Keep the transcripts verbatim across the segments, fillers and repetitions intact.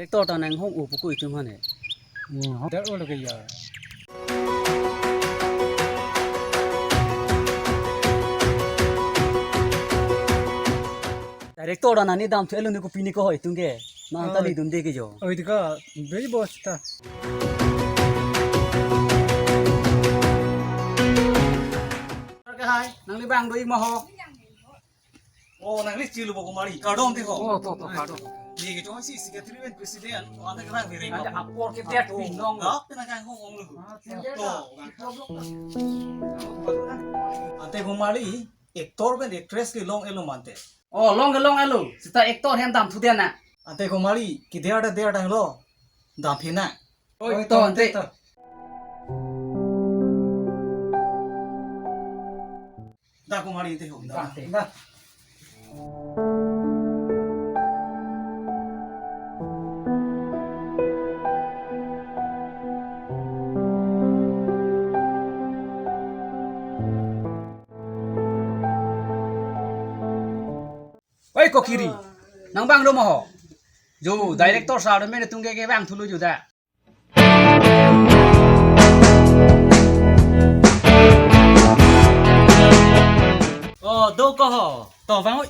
Director ta nanghong-o pu ko itum hane. Hmm, ho. Director lo ke ya. Director ta nani damthu-etlo ne, kopi ne ko hoi tum ke. Nang ta Oi. Lidunde ke jo. Oi, dika, beri bos ta. Ke hai, nangli bang do-ik ma ho? Oh, nangli chilo bo kumari. Kardom te ho. Oh, to, to, kardom. Ye ke chong si secretary pen president. Oh, ante kerang beri. Ante apor ke dia pin long. Ha, pina kang hong ong lu. To. Ante kumari, actor pen actress ke long-etlo mante. Oh, long ke long-etlo. Seta actor hem damthu dia na. Ante kumari, ke dia da dia dang lo. Damthe na. Oi, to, ante. Da kumari te ho. Da. Da. Oi, ko Kiri. Nang bang do ma ho? Jo, director sir do mene tum ke ke bang thulo jo da. Oh, do ko ho. To bang oi.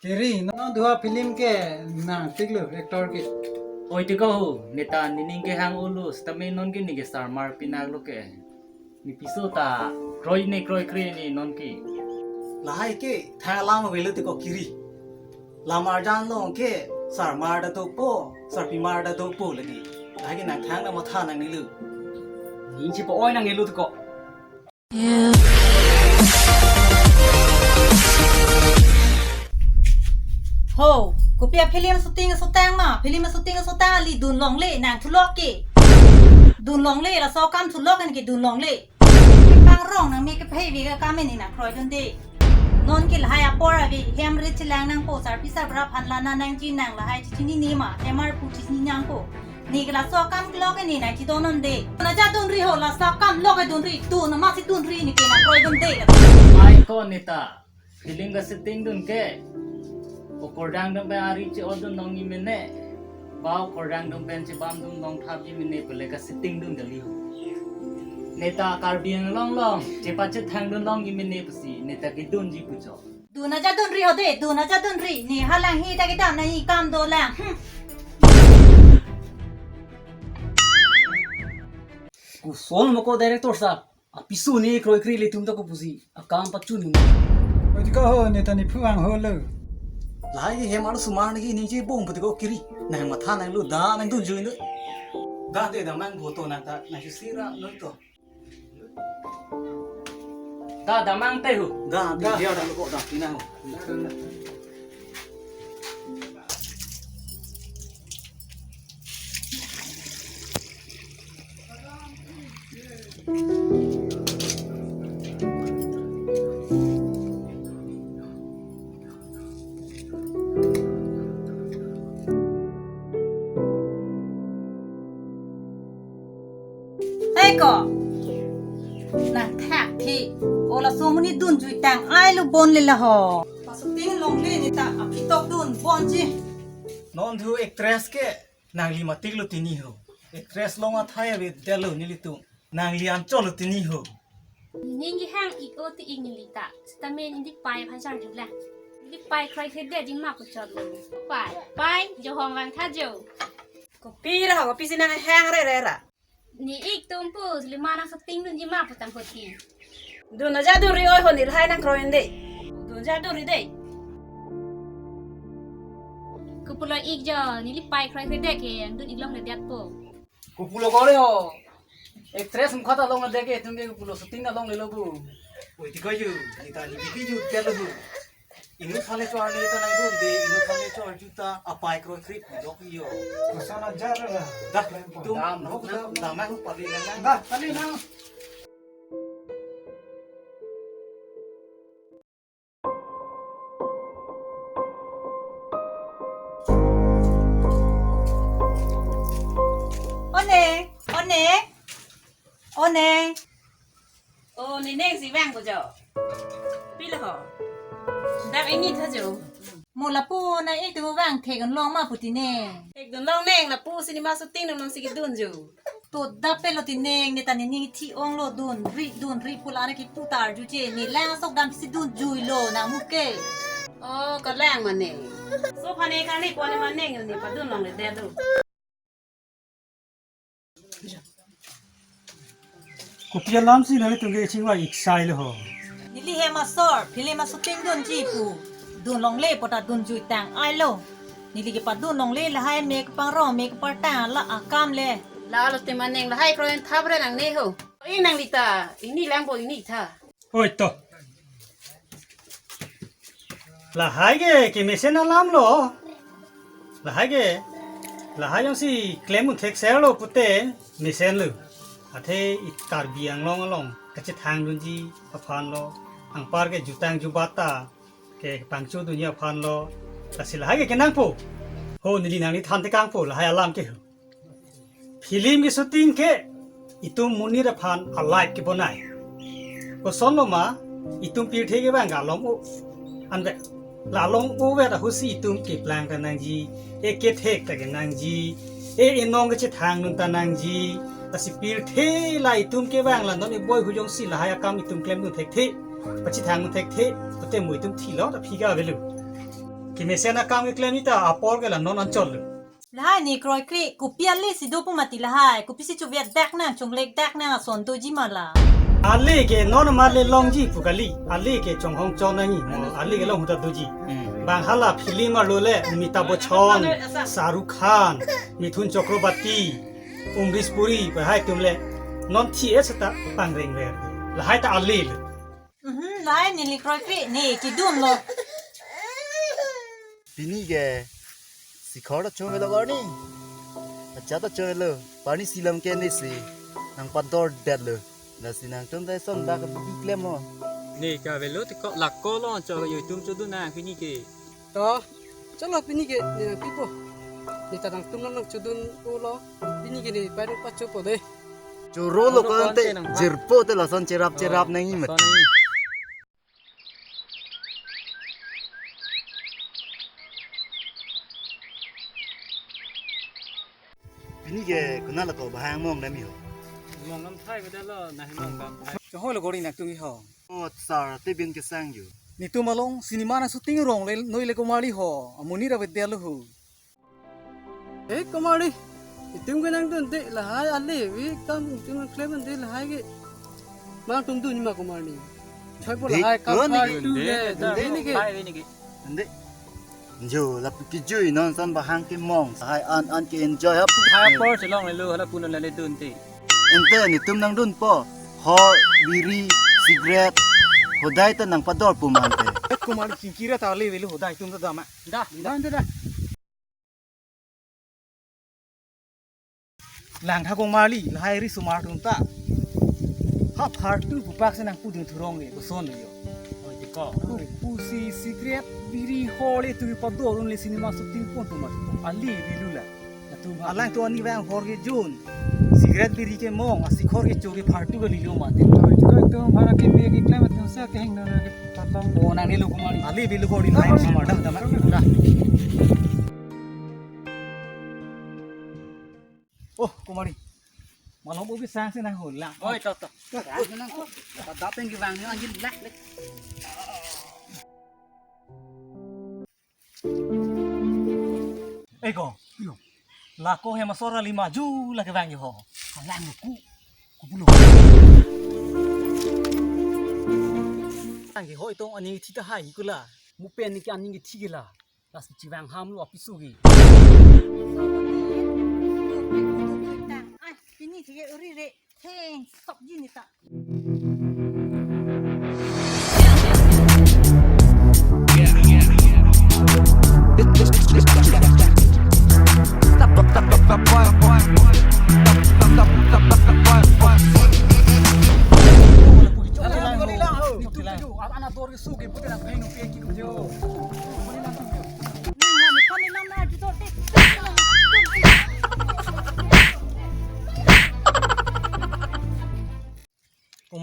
Kiri, non duha film ke nangtiklo actor ke. Oi, tiko ho, neta nening kehang-olo, sitame non ke ne ke sarmar pinaklo ke. Ne piso ta kroi ne kroikre ne non ke. Lahai ke thang alam avelo tiko Kiri. Lam arjan along ke sarmar ta dopo, sarpimar ta dopo lagi. Lahai ke nangthang nangmatha nangnelo. Ning chipo-oi nangnelo tiko. Ho, kopi a film shooting sotang ma, film shooting sotang ali dun longle nangthulok ke. Dun longle, laso akam thulok an ke dun longle. Pangrong nang me kephe ve ke akam ne nangkroidunde. Non ke lahai apor ave, hem rit chelang nangpo, sarpi sarbura aphan la na nangji nang lahai chichinine ma, hem arpu chichinine nangpo. Ne ke laso akam kelok ne nangchidon nonde. Dun ajat dunri ho, laso akam lok dunri, dun amatsi dunri ne ke nangkroidunde. Ai ko neta, film ka shooting dun ke. O kordang dun pen ari che-odun long imene. Ba o kordang dun pen chebamdun long thap imene pule ka shooting dun kali ho. Neta Karbi Anglong along, chepachethangdun long imene pusi, neta kedunji puchot. Dun ajat dunri ho de, dun ajat dunri. Ne halanghi ta kedam nangji kam dolang. Hmm. Koson mo ko director sahab. Apiso ne kroikre ilitum ta kopusi. Akam pachun mo. Oi, tiko ho, neta nephu vangho lo. Lahai hem arlo sumar nangji ne je bom putiko Kiri. Nangmatha nanglo da nangdunjui lo. Da de damnang photo nang ta nangsusira lo to. Da damnang te ho. Da, da. Dia da lo ko da pina ho. Hei ko. Nangthak thi. O laso amonit dunjui tang-ai lo bon le la ho. Paso ting longle neta apitok dun bonji. Non thu actress ke nangli matik lo tini ho. Actress long athai avedetlo nelitum. Nangli anchot lo tini ho. Ning kehang-ik o ti-ik neli ta. Sitame neli pai aphan charjulang. Neli pai kroikre detji ma puchot lo. Pai, pai, jo hong vangtha jo. Kopi ra ho, kopisi nanghang rere ra. Ne-ik tum pu, lima nang shooting dunji ma pu tang hoti. Dun ajat dunri oi ho, ne lahai nangkroide. Dun ajat dunri de. Kopulo ik jo, neli pai kroikre det ke, nangdun-ik longledetpo. Kopulo ko re ho. Actress mukha ta longledet ke, tum ke kopulo shooting ta longlelo bu. Oi, tiko ju, neta ne bibi ju detlo bu. Inut aphan le cho-arne ta nangdunde, inut aphan le cho-arju ta apai kroikre pudok iyo. Koson ajat ra. Dah, tum, dam, dam, dam, dam, pali lang. Dah, pali lang. One, one. O neng. O, ne neng si vangpo jo. Pilo ho. Dak ingni tha jo. Mo lapu nang-ik tu vang thek-un long ma pu ti neng. Thek-un long neng, lapu cinema shooting nang nang si kedun jo. To dap pelo ti neng, ne ta ne ning thi-ong lo, dunri dunri pu la ne kipu ta arju che, ne lang sok damsi dunjui lo nang muke. O, kalang ma neng. So phane karni pone ma neng, ne padun longle det lo. Kopi alam si nelitum ke chingvai-ik sai lo ho. Neli hem asor, film a-shooting dunji pu. Dun longle pu ta dunjui tang-ai lo. Neli kepadun longle lahai me kepangro me kepartang la akam le. Lalo te ma neng lahai kroin thap re nangne ho. Ing nang neta, ingni langpo ingni tha. Oi to. Lahai ke, kemesen alam lo. Lahai ke, lahai jongsi klem un thekser lo pute mesen lo. Athe i Karbi Anglong along kachethang dunji aphan lo. Anpar ke jutang jubat ta kepangcho dunji aphan lo. Lasi lahai ke kenangpo. Ho neli nangli than tekangpo lahai alam ke ho. Film ke shooting ke itum monit aphan a-life kebonai. Kosonlo ma, itum pirthe kevang ke along o. Anvet, la along o vet ahut si itum keplang ta nangji, e kethek ta kenangji, e enong kechethang dun ta nangji. Lasi pirthe la itum kevang la non e boi hu jongsi lahai akam itum klem dun thekthe, pachethang dun thekthe, pute mo itum thilo ta phi ke avelo. Kemesen akam keklem ta apor ke la non anchot lo. Lahai ne kroikre, kopi ale si do pu mati lahai, kopisi chuviat dak nang, chunglek dak nang ason doji ma la. Ale ke non ma le longji pu kali, ale ke chonghong chon nangji, mo ale ke long hu ta doji. Hmm. Bang hala film arlo le, Amitabh Bachchan, Shah Rukh Khan, Mithun Chakraborty, Amrish Puri, pu hai atum le, non thi-e seta pangreng ver. Lahai ta ale le. Mhm, lahai neli kroikre ne kedun lo. Pini ke sikhor ta chomelo arni. Acha ta chomelo. Pani silam ke ne si nangpador det lo. Lasi nangtum ta eson dak keklem lo. Ne ke avelo te ko lako lo cholo yo itum chodun nang pini ke. To, cholo pini ke ne nangpipo. Ne ta nangtum nang chodun-o lo. Pini ke ne pai nangpachopo de. Choro lo ko ante, jirpo te lason cherap cherap nangji mati. Pini ke konat lako bahang mong dam-i ho. Mong lam thai beda lo, nahi mong kam thai. Chonghoi lo gori nangtum-i ho. O sar te bin kesang jo. Netum along cinema nang shooting rong le noi le komarli ho. Amonit avedetlo ho. Eh, komarli. Itum ke nangdunde lahai ale vi kam itum nangklemde lahai ke. Nangtum dun ma komarli. Choi po lahai kam ko niki. Phai tu le, dun de, dun de niki. Dun de. Jo, lapu kejui non son bahang kemong. Lahai an an ke enjoy hap. Hai apor chelong le lo, hala punon le dun te. Ante netum nangdunpo. Hor, biri, cigarette. Hodai ta nangpadorpo ma ante. Komarli chingkira ta ale velo hodai atum ta dam ma. Da, da, da, da. Lang tha komarli, lahai risomar atum ta. Ha phartu pupak si nangpudun thurong le, koson le jo. Oi, ti ko. Oi, pusi cigarette, biri, hor le tu pador un le cinema shooting pon tu ma. Ale velo la. Atum alang tu ani vang hor kejun. Cigarette biri kemong, asikhor kecho ke phartu ke lilo mati. Oi, ti ko itum bhara ke me keklem atum sa keheng na ke tatong. O nangne lo komarli. Ale velo komarli, lahai risomar dah, dah, dah. Oh, komarli. Malom obi sang si nangholang. Oi, to, to. Sang si nang. Pada peng kevang ni anjing lak lek. Eh, ko. Lako hem asor ali maju la kevang jo ho. Kalang ku. Ku pulo. Ang ho itum aning thi tahai kula. Mo pen neke aning thi kela. Lasi chevang ham lo apiso ke. Ai, pini thik ke uri re. Theng, stop ji neta.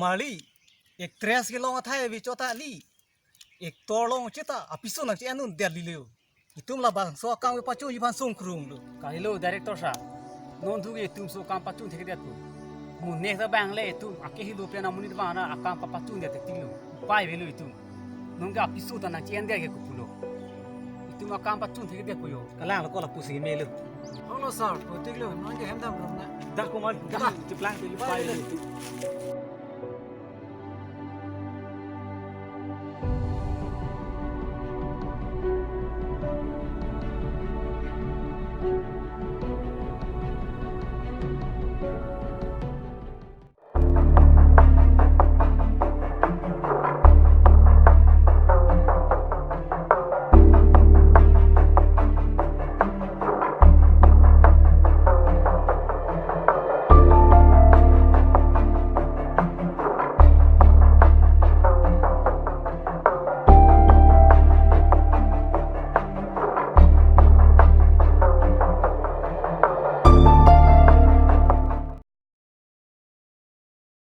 Marli, actress kelong athai ave chot ta li. Actor long chot ta apiso nangche-en un der lilo. Itum labangso akam kepachunji aphan sungkrung do. Kalilo director sir. Non thu ke itum so akam pachun thekdet pu. Mo next abang le itum ake hilo pen amonit abang ra akam papachun det tik lo. Pai avelo itum. Non ke apiso ta nangche-en der ke kopulo. Itum akam pachun thekdet pu yo. Kalang lo ko lapusi melo. Holo sir, putik lo, non ke hem dam rum na. Dak ko mal, dak cheplang te pai avelo itum.